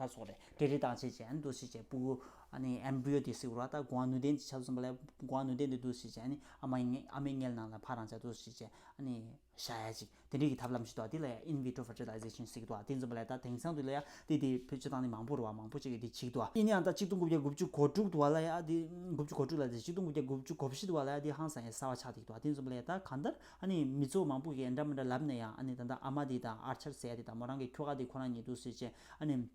ག་སོགས་རེད། འབྲེལ་འདྲིས་བཏང་བྱས་བྱས་ཨ་ནི་འདུག་སེ་བྱས་སྤུ་གུ་ཨ་ནི་ཨེམ་བྷི་ཡོ་དེ་ཟེར་དགོས་རེད་བ། ད་སྒོ་ང་ནུས་ལྡན་དེ་ཆགས་སོང་བ་ལ། སྒོ་ང་ནུས་ལྡན་དེ་འདུག་སེ་བྱས་ཨ་ནི་ཨ་མ་ཡི་ཨ་མའི་མངལ་ནང་ལ་ཕར་རང་ཆགས་འདུག་སེ་བྱས་ཨ་ནི་བཞག་ཡ་ཅིག་དེ་འདྲའི་གི་ཐབས་ལམ་ཞིག་འདུག་བ། དེ་ལ་ཡ་ཨིན་བི་ཊོ་ཕར་ཊི་ལའི་ཟེ་ཤན་ཟེར་གྱི་འདུག་བ། དེ་ཚོ་བ་ལ་ཡ་ད་དེང་སང་དུས་ལ་ཡ་དེ་དེ་བེད་སྤྱོད་བཏང་ནས་མང་པོ་རེད་བ། མང་པོ་ཅིག་གིས་དེ་བྱེད་ཀྱི་འདུག་བ། ཡིན་ནའང་ད་གཅིག་སྟོང་དགུ་བརྒྱ་དགུ་བཅུ་གོ་དྲུག་དུ་བ་ལ་ཡ་དེ་དགུ་བཅུ་གོ་དྲུག་ལ་དེ་གཅིག་སྟོང་དགུ་བརྒྱ་དགུ་བཅུ་གོ་བཞི་དུ་བ་ལ་ཡ་དེ་ཧང་སང་ཡ་གསར་བ་ཆགས་བསྡད་ཀྱི་འདུག་བ། དེ་ཚོ་བ་ལ་ཡ་ད་གང་ལྟར་ཨ་ནི་མི་ཚོ་མང་པོ་གིས་འདྲ་མི་འདྲ་ལབ་ནས་ཡང་ཨ་ནི་ད་ལྟ་ཨ་མ་དེ་དང་ཨར་ཆར་ཟེར་ཡ་དེ་དང་མོ་རང་གི་ཁྱོ་ག་དེ་ཁོ་རང་གཉིས་འདུག་སེ་བྱས་ཨ་ནི།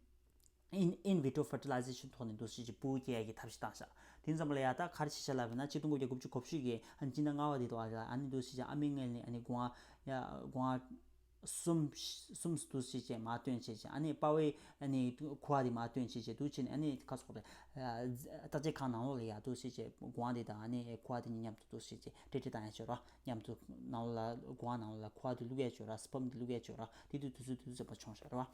ཨིན་ཨིན་བི་ཊོ་ཕར་ཊི་ལའི་ཟེ་ཤན་ཐོག་ནས་འདུག་སེ་བྱས་སྤུ་གུ་སྐྱེ་ཡ་གི་ཐབས་ཤེས་བཏང་ཤག་དེ་ཙམ་པ་ལ་ཡ་ད་ག་རེ་བྱས་ཤག་ལབ་ན་གཅིག་སྟོང་དགུ་བརྒྱ་དགུ་བཅུ་གོ་བཞི་གི་ཨ་ནི་སྤྱི་ཟླ་ལྔ་པ་དེ་དུ་བ་ལ་ཨ་ནི་འདུག་སེ་བྱས་ཨ་མའི་མངལ་ནས་ཨ་ནི་སྒོ་ང་ཡ་སྒོ་ང་གསུམ་གསུམ་འདུག་སེ་བྱས་མར་བཏོན་བྱས་བྱས་ཨ་ནི་པ་ཝའི་ཨ་ནི་ཁུ་བ་དེ་མར་བཏོན་བྱས་བྱས་འདུག་བྱས་ནས་ཨ་ནི་ཁ་སོགས་རེད། བརྟག་དཔྱད་ཁང་ནང་ལོགས་ལ་ཡ་འདུག་སེ་བྱས་སྒོ་ང་དེ་དང་ཨ་ནི་ཁུ་བ་དེ་གཉིས་མཉམ་དུ་འདུག་སེ་བྱས་འབྲེལ་འདྲིས་བཏང་ཡ་བྱས་ར། མཉམ་དུ་ནང་ལོགས་ལ་སྒོ་ང་ནང་ལོགས་ལ་ཁུ་བ་དེ་བླུག་ཡ་བྱས་ར། སི་པམ་དེ་བླུག་ཡ་བྱས་ར། དེ་དུས་དུས་ཚོད་དུས་ཚོད་ཙམ་པ་བྱུང་ཤག་རེད་བ།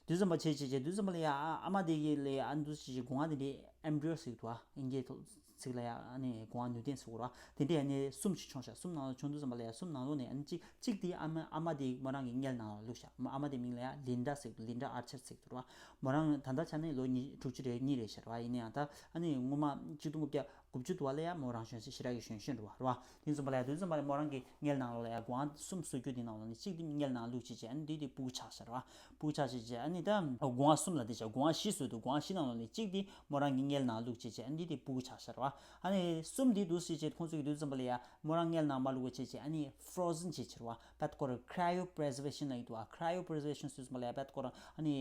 དུས་ཙམ་པ་བྱས་བྱས་བྱས་དུས་ཙམ་པ་ལ་ཡ་ཨ་མ་དེ་གི་ལ་ཡ་ཨ་འདུག་སེ་བྱས་སྒོ་ང་དེ་འདྲའི་ཨེམ་བྷི་ཡོ་ཟེར་གྱི་འདུག་བ། དབྱིན་སྐད་ཚིག་ལ་ཡ་ཨ་ནི་སྒོ་ང་ནུས་ལྡན་ཟེར་གྱི་རེད་བ། དེ་འདྲའི་ཨ་ནི་གསུམ་ཞིག་བྱུང་ཤག་གསུམ་ནང་ལོགས་བྱུང་དུས་ཙམ་པ་ལ་ཡ་གསུམ་ནང་ལོགས་ནས་ཨ་ནི་གཅིག་གཅིག་དེ་ཨ་མ་ཨ་མ་དེ་མོ་རང་གི་མངལ་ནང་ལ་བླུགས་ཤག་ཨ་མ་དེ་མིང་ལ་ཡ་ལིན་ཌ་ཟེར་གྱི་འདུག་ལིན་ཌ་ཨར་ཆར་ཟེར་གྱི་འདུག་རེད་བ། མོ་རང་ད་ལྟ་ཆ་ནས་ལོ་ཉི་དྲུག་ཅུ་རེ་གཉིས་རེད་ཤག་རེད་བ། ཡིན་ན་ཡང་ད་ཨ་ནི་སྔོན་མ་གཅིག་སྟོང་དགུ་བརྒྱ་དགུ་བཅུ་དུ་བ་ལ་ཡ་མོ་རང་གཞོན་ཞེ་དྲག་གི་གཞོན་གཞོན་རེད་བ། རེད་བ། དེ་ཙམ་པ་ལ་ཡ་དེ་ཙམ་པ་ལ་མོ་རང་གི་མངལ་ནང་ལོགས་ལ་ཡ་སྒོ་ང་གསུམ་བཟོ་རྒྱུ་དེ་ནང་ལོགས་ནས་གཅིག་དེ་མངལ་ནང་བླུགས་བྱས་བྱས་ཨ་ནི་དེ་དེ་སྤུ་གུ་ཆགས་ཤག་རེད་བ། སྤུ་གུ་ཆགས་བྱས་བྱས་ཨ་ནི་ད་སྒོ་ང་གསུམ་ལ་དེ་ཆགས་སྒོ་ང་བཞི་བཟོས་འདུག་སྒོ་ང་བཞི་ནང་ལོགས་ནས་གཅིག་དེ་མོ་རང་གི་མངལ་ནང་བླུགས་བྱས་བྱས་ཨ་ནི་དེ་དེ་སྤུ་གུ་ཆགས་ཤག་རེད་བ། ཨ་ནི་གསུམ་དེ་འདུག་སེ་བྱས་ཁོང་ཚོ་གི་དེ་ཙམ་པ་ལ་ཡ་མོ་རང་མངལ་ནང་མ་བླུགས་པ་བྱས་བྱས་ཨ་ནི་ཕྲོ་ཟན་བྱས་བྱས་རེད་བ། བད་ཀོ་ར་ཁྲ་ཡོ་པི་རི་ཛར་ཝེ་ཤན་ལབ་ཀྱི་འདུག་བ། ཁྲ་ཡོ་པི་རི་ཛར་ཝེ་ཤན་ཟེར་ཙམ་པ་ལ་ཡ་བད་ཀོ་ར་ཨ་ནི།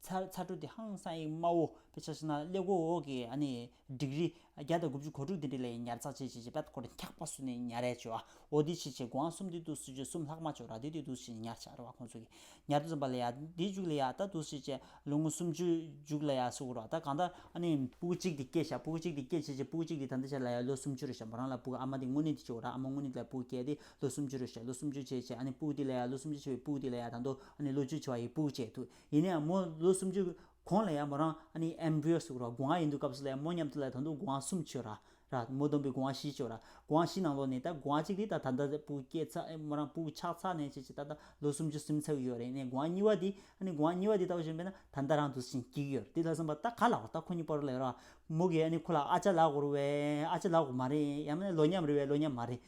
ཚ་ཚ་དྲོད་དེ་ཧང་སང་ཡིག་དམའ་བོ་དཔེ་ཆ་བཞག་ན་ཀླད་ཀོར་འོག་གི་ཨ་ནི་ཌིག་རི་བརྒྱ་དང་དགུ་བཅུ་གོ་དྲུག་དེ་འདྲ་ལ་ཡང་ཉར་ཚགས་བྱེད་བྱེད་བྱེད་པད་ཁོ་རང་འཁྱག་པ་བཟོས་ནས་ཉར་ཡ་བྱོས་ཨ། འོ་དེ་བྱེད་བྱེད་སྒོ་ང་གསུམ་དེ་འདུག་སེ་བྱེད་གསུམ་ལྷག་མ་བྱོས་ར། དེ་དེ་འདུག་སེ་ཉར་ཆག་ར་བ་ཁོང་ཚོ་གི་ཉར་དུས་ཙམ་པ་ལ་ཡ་དེ་མཇུག་ལ་ཡ་ད་འདུག་སེ་བྱེད་ལོ་ངོ་སུམ་ཅུ་མཇུག་ལ་ཡ་སུ་ར་ད་གང་ལྟར་ཨ་ནི་སྤུ་གུ་གཅིག་དེ་སྐྱེས་ཤག་སྤུ་གུ་གཅིག་དེ་སྐྱེས་བྱེད་བྱེད་སྤུ་གུ་གཅིག་དེ་ད་ལྟ་ཆ་ལ་ཡ་ལོ་སུམ་ཅུ་རེད་ཤག་མོ་རང་ལ་སྤུ་གུ་ཨ་མ་དེ་དངོས་གནས་དེ་བྱེད་ར། ཨ་མ་དངོས་གནས་ལ་སྤུ་གུ་སྐྱེས་དེ་ལོ་སུམ་ཅུ་རེད་ཤག་ལོ་སུམ་ཅུ་བྱེད་བྱེད་ཨ་ནི་སྤུ་གུ་དེ་ལ་ཡ་ལོ་སུམ་ཅུ་བྱེད་བའི་སྤུ་གུ་དེ་ལ་ཡ་ད་དུང་ཨ་ནི་ལོ་བཅུ་བྱེད་པ་ཡི་སྤུ་གུ་སྐྱེས་འདུག་ཡིན་ན་ཡང་མོ་ལོ་སུམ་ཅུ་གོང་ལ་ཡང་མོ་རང་ཨ་ནི་ཨེམ་བྷི་རི་ཡོ་ཟེར་གྱི་རེད་བ། སྒོ་ང་ཡིན་དུས་སྐབས་སུ་ལ་ཡང་མོ་མཉམ་དུ་ལ་ཡང་ད་དུང་སྒོ་ང་གསུམ་བྱོས་ར། ར་མོ་བསྡོམས་པའི་སྒོ་ང་བཞི་བྱོས་ར། སྒོ་ང་བཞི་ནང་ལོགས་ནས་ད་སྒོ་ང་གཅིག་དེ་ད་ད་ལྟ་སྤུ་གུ་སྐྱེས་ཚར་མོ་རང་སྤུ་གུ་ཆགས་ཚར་ནས་བྱས་བྱས་ད་ལྟ་ལོ་སུམ་ཅུ་ཟིན་ཚར་གྱི་ཡོད་རེད། ནས་སྒོ་ང་གཉིས་པ་དེ་ཨ་ནི་སྒོ་ང་གཉིས་པ་དེ་ལྟ་བུ་བྱས་པས་ན་ད་ལྟ་རང་དུ་ཕྱིན་སྐྱེ་གི་ཡོད་རེད། དེ་ལ་བསམ་པ་ད་ག་ལ་བ་ད་ཁོ་གཉིས་བར་ལ་ཡོད་ར། མོ་གིས་ཨ་ནི་ཁོ་ལ་ཨ་ཅག་ལབ་དགོས་རེད་བས། ཨ་ཅག་ལབ་དགོས་མ་རེད། ཡང་མིན་ན་ལོ་མཉམ་རེད་བས། ལོ་མཉམ་མ་རེད།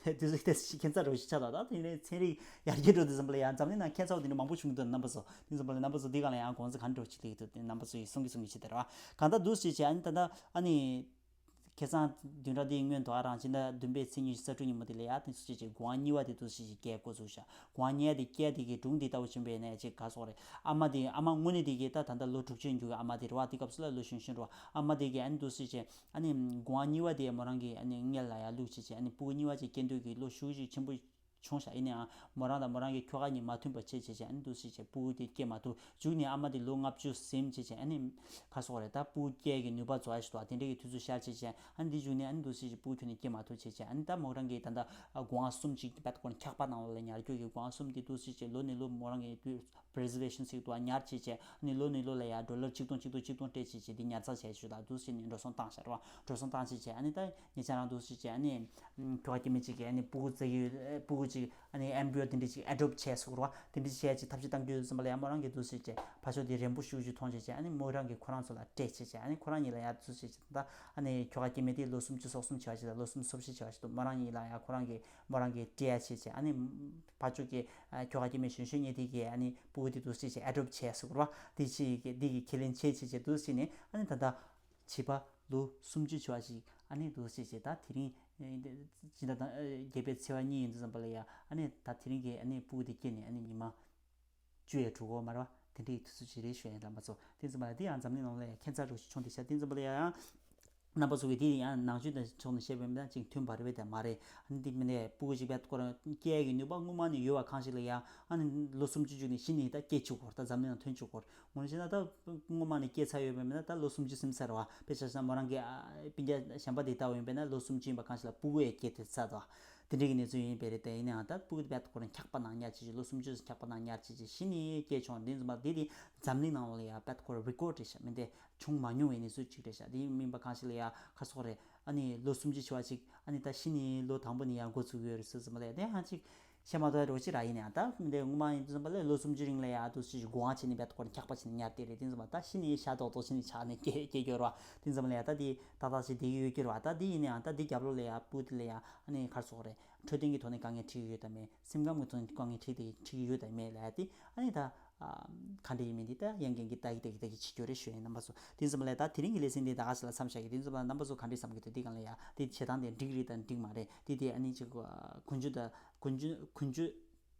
དེ་ཚོ་ཁྱད་མཚར་རོ་ཞིག་ཆགས་ད། ད་དེ་ནས་ཚན་རིག་ཡར་རྒྱས་འགྲོ་དུས་ཙམ་པ་ལ་ཡང་འཛམ་གླིང་ནང་ཁྱད་མཚར་བ་དེ་འདྲ་མང་པོ་བྱུང་གི་འདུག་རྣམ་པ་ཚོ། དེ་ཙམ་པ་ལ་རྣམ་པ་ཚོ་འདི་ག་ལ་ཡང་དགོངས་ཚུལ་ག་འདྲ་ཞིག་སླེབས་ཀྱི་འདུག་རྣམ་པ་ཚོ་ཡིས་གསུང་གི་གསུང་གི་བྱེད་དེ་རེད་བ། གང་ལྟར་འདུག་ཟེར་བྱས་ཨ་ནི་ད་ལྟ་ཨ་ནི་ཁ་སང་བདུན་ཕྲག་འདིའི་སྔོན་དུ་ཨ་རང་སྤྱི་ཟླ་བདུན་པའི་ཚེས་ཉི་ཤུ་རྩ་དྲུག་ཉིན་མོ་དེ་ལ་ཡང་དེ་ཚོ་བྱས་བྱས་སྒོ་ང་གཉིས་པ་དེ་འདུག་ཟེར་བྱས་སྐྱེ་འགོ་ཚུགས་ཤག་སྒོ་ང་གཉིས་པ་དེ་སྐྱེ་དེ་གི་སྒྲུང་དེ་ལྟ་བུ་བྱུང་བས་ནས་ཅིག་ག་སོག་རེད། ཨ་མ་དེ་ཨ་མ་དངོས་གནས་དེ་གི་ད་ད་ལྟ་ལོ་དྲུག་ཅུ་འགྱུར་གི་ཨ་མ་དེ་རེད་བ། དེ་སྐབས་སུ་ལ་ལོ་གཞོན་གཞོན་རེད་བ། ཨ་མ་དེ་གི་ཨ་ནི་འདུག་ཟེར་བྱས་ཨ་ནི་སྒོ་ང་གཉིས་པ་དེ་མོ་རང་གི་ཨ་ནི་མངལ་ལ་ཡར་བླུགས་བྱས་བྱས་ཨ་ནི་སྤུ་གུ་གཉིས་པ་ཅིག་སྐྱེ་འདོད་ཀྱི་བློ་ཤུགས་ཤིག་ཆེན་པོ་བྱུང་ཤག་ཡིན་ནའང་མོ་རང་དང་མོ་རང་གི་ཁྱོ་ག་གཉིས་མ་མཐུན་པ་བྱས་བྱས་བྱས་ཨ་ནི་འདུག་སེ་བྱས་སྤུ་གུ་དེ་སྐྱེ་མ་ཐུབ། མཇུག་ནས་ཨ་མ་དེ་ལོ་ལྔ་བཅུ་ཟིན་བྱས་བྱས་ཨ་ནི་ག་སོག་རེད། ད་སྤུ་གུ་སྐྱེ་གི་ནུས་པ་རྫོགས་ཡ་ཞིག་འདུག་དེ་འདྲ་གི་དུས་ཚོད་ཤར་བྱས་བྱས་ཨ་ནི་འདི་མཇུག་ནས་ཨ་ནི་འདུག་སེ་བྱས་སྤུ་གུ་ཁྱོན་ནས་སྐྱེ་མ་ཐུབ་བྱས་བྱས་ཨ་ནི་ད་མོ་རང་གི་ད་ལྟ་སྒོ་ང་གསུམ་ཅིག་བད་ཀོན་འཁྱག་པ་ནང་ལ་ཉར་རྒྱུ་གི་སྒོ་ང་གསུམ་དེ་འདུག་སེ་བྱས་ལོ་ནས་ལོ་མོ་རང་གི་པི་རི་ཛར་ཝེ་ཤན་ཟེར་གི་འདུག་ཉར་བྱས་བྱས་ཨ་ནི་ལོ་ནས་ལོ་ལ་ཡ་ཌོ་ལར་གཅིག་སྟོང་གཅིག་སྟོང་གཅིག་སྟོང་སྤྲད་བྱས་བྱས་འདི་ཉར་ཚགས་བྱས་བྱས་ད་འདུག་སེ་ནས་འགྲོ་སོང་བཏང་བྱས་རེད་བ། འགྲོ་སོང་བཏང་བྱས་བྱས་ཨ་ནི་ད་ཉེ་ཆར་རང་འདུག་སེ་བྱས་ཨ་ནི། ཁྱོ་ག་སྐྱེ་དམན་གཅིག་གིས་ཨ་ནི་སྤུ་གུ་བཙའ་གི་སྤུ་གུ་གཅིག་ཨ་ནི་ཨེམ་བྷི་རི་ཡོ་དེ་འདྲ་གཅིག་ཨེ་ཌོབ་བྱས་སོང་ར། དེ་འདྲ་བྱས་ཅིག་ཐབས་ཤེས་བཏང་རྒྱུ་ཡོད་ཙམ་པ་ལ་ཡ་མོ་རང་གིས་འདུག་སེ་བྱས་ཕ་ཤོ་དེ་རན་པོ་ཤུགས་ཤུགས་མཐོང་བྱས་བྱས་ཨ་ནི་མོ་རང་གིས་ཁོ་རང་ཚོ་ལ་སྤྲད་བྱས་བྱས་ཨ་ནི་ཁོ་རང་གཉིས་ལ་ཡ་འདུག་སེ་བྱས་ད་ཨ་ནི་ཁྱོ་ག་སྐྱེ་དམན་དེ་ལོ་སུམ་ཅུ་སོ་གསུམ་བྱས་པ་ཞིག་དང་ལོ་སུམ་ཅུ་སོ་བཞི་བྱས་པ་ཞིག་འདུག་མོ་རང་གཉིས་ལ་ཡ་ཁོ་རང་གིས་མོ་རང་གིས་སྤྲད་ཡ་བྱས་བྱས་ཨ་ནི་ཕ་ཤོ་གིས་ཁྱོ་ག་སྐྱེ་དམན་གཞོན་གཞོན་གཉིས་དེ་གིས་ཨ་ནི་སྤུ་གུ་དེ་འདུག་སེ་བྱས་ཨེ་ཌོབ་བྱས་སོང་ར། དེ་ཅིག་གིས་དེ་གི་ཁས་ལེན་བྱས་བྱས་བྱས་འདུག་སེ་ནས་ཨ་ནི་ད་ལྟ། བྱིས་པ་ལོ་སུམ་ཅུ་བྱས་པ་ཞིག་ཨ་ནི་འདུག་སེ་བྱས་ད་དེ་རིང་སྤྱི་ཟླ་དང་བརྒྱད་པའི་ཚེས་པ་གཉིས་ཡིན་དུས་ཙམ་པ་ལ་ཡ་ཨ་ནི་ད་དེ་རིང་གི་ཨ་ནི་སྤུ་གུ་དེ་སྐྱེས་ནས་ཨ་ནི་ཉི་མ་བཅུ་ཡས་དྲུག་འགོར་མ་རེད་བ། དེ་འདྲའི་དུས་ཚོད་ཅིག་རེད་ཞུ་ཡ་ཡིན་རྣམ་པ་ཚོ། དེ་ཙམ་པ་ལ་དེ་ཡང་འཛམ་གླིང་ནང་ལ་ཡ་ཁྱད་མཚར་རུ་ཞིག་བྱུང་བསྡད་ཤག་དེ་ཙམ་པ་ལ་ཡ་ཡང་རྣམ་པ་ཚོ་གིས་དེ་ཡང་ནང་ཆོས་དང་ཕྱོགས་ནས་བཤད་པ་ཡིན་ན་ཅིག་མཐུན་པ་རེད་པས་དང་མ་རེད། ཨ་ནི་དེ་མིན་ནས་སྤུ་གུ་ཞིག་བས་ཁོ་རང་སྐྱེ་ཡ་གི་ནུས་པ་སྔོན་མ་ནས་ཡོད་པ་གང་ཞིག་ལ་ཡ་ཨ་ནི་ལོ་སུམ་ཅུ་བཅུ་ནས་གཞི་ནས་ད་སྐྱེ་བཅུག་གོ་ད་འཛམ་གླིང་ནང་ཐོན་བཅུག་གོ། ངོ་ནས་བཤད་ན་ད་སྔོན་མ་ནས་སྐྱེས་ཚར་ཡོད་པ་མིན་ན་ད་ལོ་སུམ་ཅུ་ཟིན་ཚར་བ། དཔེ་ཆ་བཞག་ན་མོ་རང་གི་ཨ་སྤུན་ཀྱག་གཞན་པ་དེ་ལྟ་བུ་ཡིན་པས་ན་ལོ་སུམ་ཅུ་ཡིན་པ་གང་ཞིག་ལ་སྤུ་གུ་ཡང་སྐྱེས་ཐུབ་ཚར་འདུག་དེ་འདྲའི་གི་གནས་ཚུལ་ཡིན་པས་རེད། དེ་ཡིན་ནའང་ད་སྤུ་གུ་དེ་བད་ཁོ་རང་འཁྱག་པ་ནང་ཉར་བྱས་བྱས། ལོ་སུམ་ཅུ་འཁྱག་པ་ནང་ཉར་བྱས་བྱས་གཞི་ནས་སྐྱེས་བྱུང་། དེ་ཙམ་པ་དེ་དེ་འཛམ་གླིང་ནང་ལ་ཡ་བད་ཁོ་རང་རི་ཀོཌ་རེད་ཤག་མི་འདི་བྱུང་མ་མྱོང་བའི་གནས་ཚུལ་ཅིག་རེད་ཤག་དེ་མིན་པ་གང་ཞིག་ལ་ཡ་ཁ་སོག་རེད། ཨ་ནི་ལོ་སུམ་ཅུ་ཆེ་བ་ཅིག་ཨ་ནི་ད་གཞི་ནས་ལོ་དང་པོ་ནས་ཡ་འགོ་ཚུགས་ཡོད་རེད་ཟེར་ཙམ་པ་ལ་ཡ་དེ་ཧང་ཅིག་བཤད་མ་ཐུབ་རོགས་ཅིག་ར། ཡིན་ནའང་ད་མི་འདི་ངོ་མ་ཡིན་ཙམ་པ་ལ་ལོ་སུམ་ཅུ་རིང་ལ་ཡ་འདུག་སེ་སྒོ་ང་ཕྱེ་ནས་བད་ཁོ་རང་འཁྱག་པ་བྱས་ནས་ཉར་བསྡད་རེད། དེ་ཙམ་པ་ད་གཞི་ནས་ཤ་རྡོག་རྡོག་བྱས་ནས་ཆགས་ནས་སྐྱེ་སྐྱེ་རྒྱུ་རེད་བ། དེ་ཙམ་པ་ལ་ཡ་ད་དེ་ཏག་ཏག་ཅིག་བསྡད་ཀྱི་ཡོད་རྒྱུ་རེད་བ། ད་དེ་ཡིན་ནའང་ད་དེ་རྒྱབ་ལོགས་ལ་ཡ་སྤུ་གུ་དེ་ལ་ཡ་ཨ་ནི་ག་རེ་ཟེར་དགོས་རེད། འཕྲོད་བསྟེན་གྱི་ཐོག་ནས་དཀའ་ངལ་འཕྲད་ཀྱི་ཡོད་དམ་མེད། སེམས་ཁམས་ཀྱི་ཐོག་ནས་དཀའ་ངལ་འཕྲད་དེ་འཕྲད་ཀྱི་ཡོད་དམ་མེད་ལབ་ཡ་དེ་ཨ་ནི་ད་ག་འདྲ་ཡིན་མིན་དེ་ད་ཡང་འགན་གྱི་ལྟ་གི་ལྟ་གི་ལྟ་གི་བྱེད་རྒྱུ་རེད་ཞུ་ཡིན། རྣམ་པ་ཚོ་དེ་ཙམ་པ་ལ་ད་དེ་རིང་གི་ལེ་ཚན་འདི་ད་ག་ཞིག་ལ་མཚམས་བཞག་གི། དེ་ཙམ་པ་ལ་རྣམ་པ་ཚོ་ག་འདྲ་བསམ་གྱི་འདུག་དེ་སྒང་ལ་ཡ་དེ་བྱེད་སྟངས་དེ་འགྲིག་རེད་དང་འགྲིག་མ་རེད། དེ་དེ་ཨ་ནི་ཅིག་ཀུན་སྤྱོད་དང་ཀུན་སྤྱོད་ཀུན་སྤྱོད་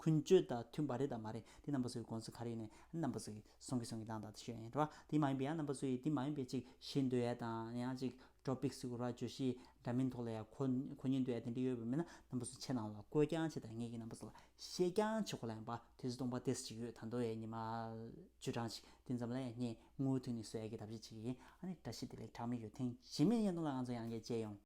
ཀུན་སྤྱོད་དང་མཐུན་པ་རེད་དང་མ་རེད། དེ་རྣམ་པ་ཚོ་གི་དགོངས་ཚུལ་ག་རེ་ཡིན་ནའི་རྣམ་པ་ཚོ་གི་གསུང་གི་གསུང་གི་དང་དང་དེ་ཞུ་ཡ་ཡིན་རེད་བ། དེ་མ་ཡིན་པའི་ཡང་རྣམ་པ་ཚོ་ཡི་དེ་མ་ཡིན་པའི་ཅིག་ཤེས་འདོད་ཡ་དང་ཡང་ཅིག་ཊོ་པིག་ཟེར་དགོས་ར། བརྗོད་གཞི་འདྲ་མིན་ཐོག་ལ་ཡ་གོ་གོ་སྙིང་འདོད་ཡ་དེ་འདྲ་ཡོད་པ་མིན་ན་རྣམ་པ་ཚོ་ཆེ་ནང་ལ་བཀོད་རྐྱང་བྱེད་དང་། ངེད་ཀྱི་རྣམ་པ་ཚོ་ལ་བཤད་རྐྱང་བྱེད་དགོས་ལ་ཡིན་པ། དུས་ཚོད་སྟོང་པ་ཏོག་ཙམ་ཅིག་ཡོད། ད་དུང་ཡ་ཉི་མ་བཅུ་གྲངས་ཅིག་དེ་ཙམ་ལ་ཡ་ངས་མུ་མཐུད་ནས་བཟོ་ཡ་གི་ཐབས་ཤེས་བྱེད་ཀྱི་ཡིན། ཨ་ནི་བཀྲ་ཤིས་བདེ་ལེགས། གྲངས་མེད་ཡོད། ཐེངས་རྗེས་མའི་བརྙན་ཐུང་ལ་ང་ཚོ་ཡང་བསྐྱར་མཇལ་ཡོང་།